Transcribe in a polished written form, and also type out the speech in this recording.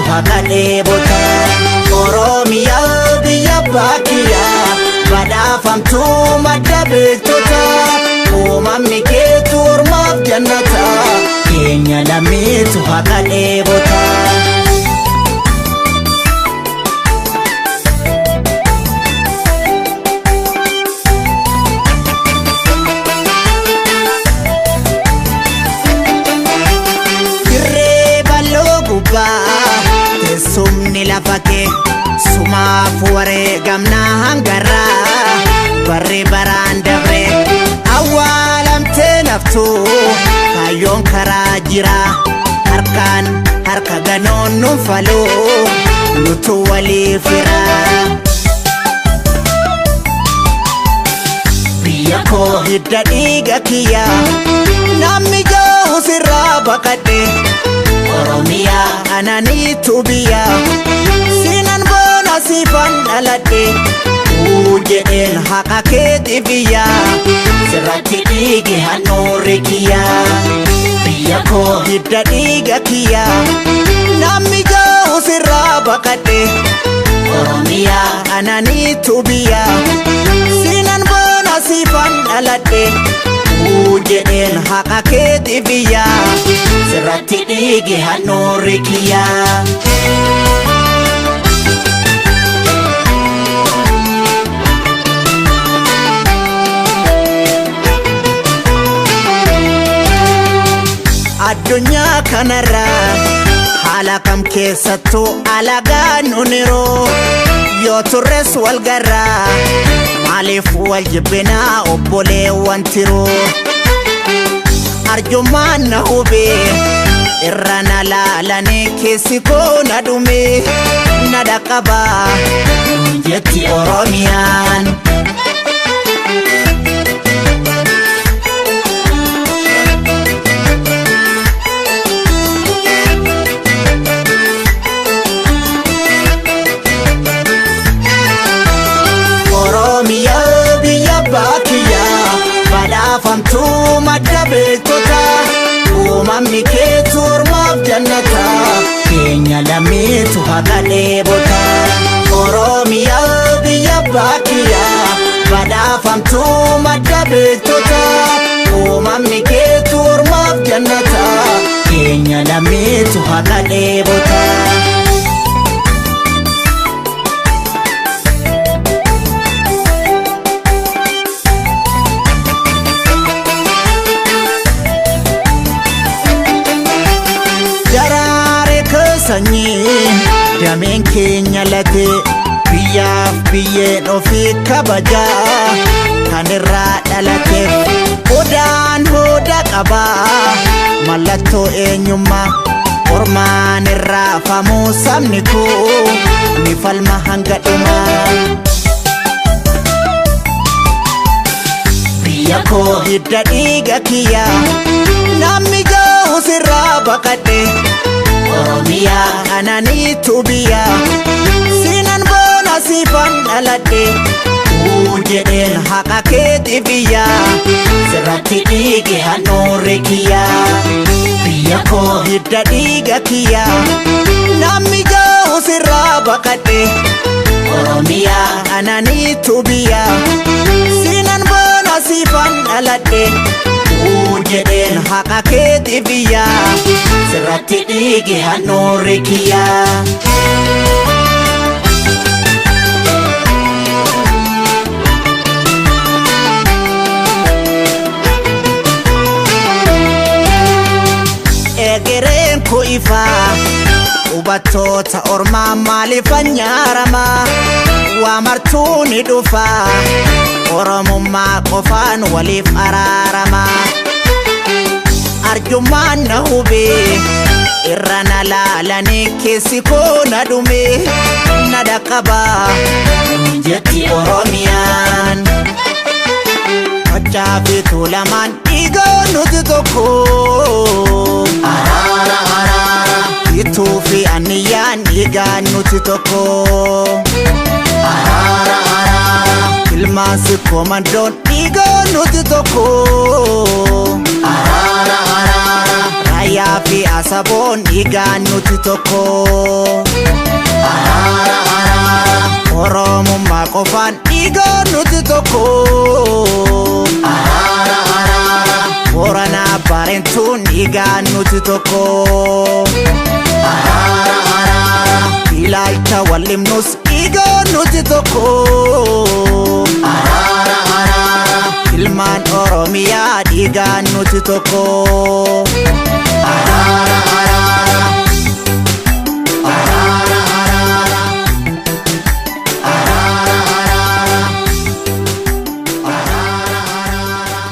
haqa dheebota. Oromiyaa biyya baakiyyaa badhaafamtuu madda beektota. Uumamni keetu ormaaf jannata keenya lammiitu haqa dheebota. Dirree bal'oo gubbaa teessumni lafa kee sumaaf wareegamnaa hangarraa barri baraan dabre awwaalamtee naftu kaayyoon karaa jira harkaan harka ganoon nun faluu nutu walii firaa. Biyya koo hidda dhiiga kiyya namni joohu sirraa baqadhe. Oromiyaa ananiitu biyya sinan boona siifan dhaladhe. Uu jedheen haqa keeti biyya sirratti dhiigi handhuurri kiyya. Biyya koo hidda dhiiga kiyya namni joohu sirraa baqadhe. Oromiyaa ananiitu biyya sinan boona siifan dhaladhe. Uu jedheen haqa keeti biyya sirratti dhiigi handhuurri kiyya. Addunyaa kanarra haala kam keessattuu alagaan nuniroo yoo turres wal garraa maaliif wal jibbinaa obboleewwan tiruu. Arjummaan na hubee irra na laalanii keessi koo na dhume na dhaqqabaa nuun jetti Oromiyaan. Oromiyaa biyya baakiyyaa badhaafamtuu madda beektota. Uumamni keetu ormaaf jannata keenya lammiitu haqa dheebota. Oromiyaa biyya baakiyyaa badhaafamtuu madda beektota. Uumamni keetu ormaaf jannata keenya lammiitu haqa dheebota. Daraare sanyii dameen keenya latee biyyaaf biyyeen ofii kabajaa kan irraa dhalateef odaan hooda qabaa mallattoo eenyummaa ormaan irraa famuu sabni koo ni falma hanga dhumaa. Biyya koo hidda dhiiga kiyya namni joohu sirraa baqadhe. Oromiyaa ananiitu biyya sinan boona siifan dhaladhe. Uu jedheen haqa keeti biyya sirratti dhiigi handhuurri kiyya. Biyya koo hidda dhiiga kiyya namni joohu sirraa baqadhe. Oromiyaa ananiitu biyya sinan boona siifan dhaladhe. Uu jedheen haqa keeti biyya sirratti dhiigi handhuurri kiyya. Egereen koo ifaa hubattoota ormaa maaliifan nyaarama waa martuu ni dhufa Oromummaa qofaan waliif araarama. Arjummaan na hubee irra na laalanii keessi koo na dhume na dhaqqabaa nuun jetti Oromiyaan. Machaa fi Tuulamaan dhiigaa nuti tokko. Araara araara. Ituu fi Anniyyaan dhiigaa nuti tokko. Araara araara. Ilmaan Sikkoo Mandoon dhiigaa nuti tokko. Araara araara. Raayyaa fi Asaboon dhiigaan nuti tokko. Araara araara. Oromummaa qofaan dhiigaan nuti tokko. Araara araara. Booranaa Baareentuun dhiigaan nuti tokko. Araara araara. Ilaalcha wallimnus dhiigaan nuti tokko. Araara araara. Ilmaan Oromiyaa dhiigaan nuti tokko. Araara araara. Araara araara. Araara araara. Araara araara.